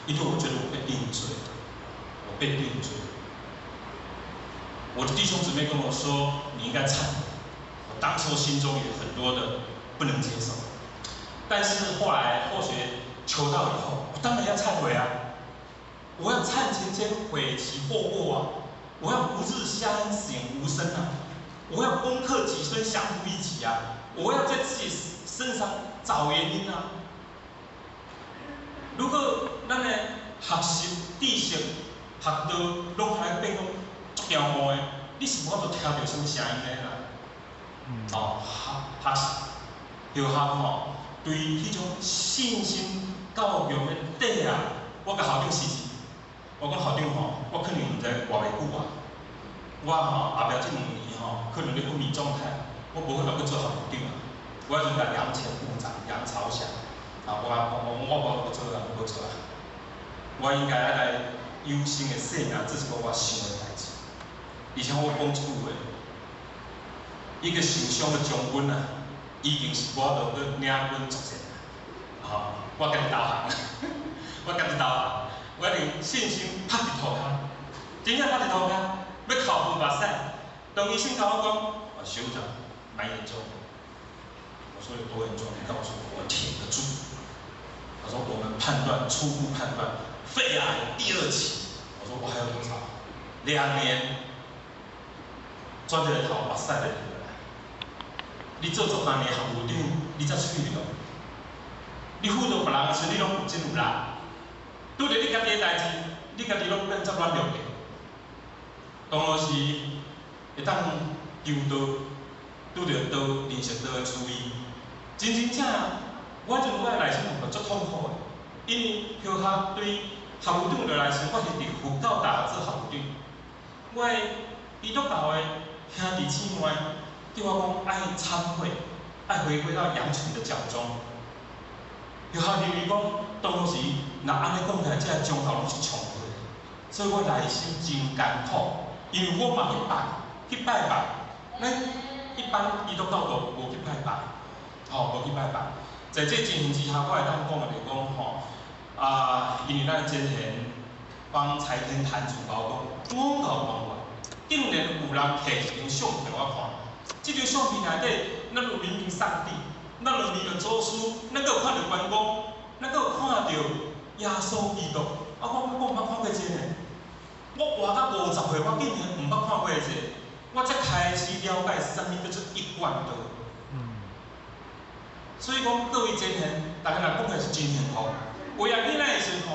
因為我覺得我被定罪，我被定罪。我的弟兄姊妹跟我說，你應該懺悔。我當初心中有很多的不能接受，但是後來後學求道以後，我當然要懺悔啊！我要懺前愆悔其過過啊！我要吾日三省吾身啊！我要攻克己身，降服一己啊！我要在自己身上找原因啊！如果咱的學習知識、學道攏來變講足驕傲的，你是無法度聽著啥物聲音的啦。哦，學學習學校吼，對彼種信心教育的底啊，我共校長辭職。我講校長吼，我可能毋知活袂久啊。我吼後壁這2年吼，可能咧昏迷狀態，我無可能去做校長啊。我就共楊前部長楊朝祥，啊，我無去做啊，無做啊。我應該愛來有生的生命，這是我想的代誌。而且我講一句話，一個受傷的將軍啊，已經是無法度去領軍作戰啊。吼，我家己投降，我家己投降，我一定信心拍佇塗跤，真正拍佇塗跤，欲哭無目屎。當醫生共我講，啊，學長，蠻嚴重。我說有多嚴重？你告訴我，我挺得住。他說我們判斷，初步判斷，肺癌第二期。我說我還有多少？2年。轉一个頭，目屎就流落來。你做十多年學務長，你才喙咯。你輔導別人的時，你攏有真有力。拄著你家己的代誌，你家己攏變遮軟弱的。當時會當求道，拄著道認識道的滋味，真真正，我陣我的內心有足痛苦的，因為學校對學務長落來時，我是佇佛教大學做學務長，我的基督教的兄弟姊妹對我講愛懺悔，愛回歸到羊群的腳中。學校認為講，當時若按呢講起來，這个宗教攏是衝突的，所以我內心真艱苦，因為我嘛去拜，去拜拜，咱一般基督教徒無去拜拜，吼，無去拜拜。在這情形之下，我會當講的就講吼，啊，因為咱之前幫財天壇主包講，我搞講話，竟然有人提一張相片我看，這張相片內底，咱有明明上帝，咱有明明祖師，咱閣有看著關公，咱閣有看著耶穌基督。啊，我毋捌看過這个，我活到50歲，我竟然毋捌看過這個，我才開始了解啥物叫做一貫道。所以講，各位真賢，逐家若講起來是真幸福。為仔囡仔的時陣吼，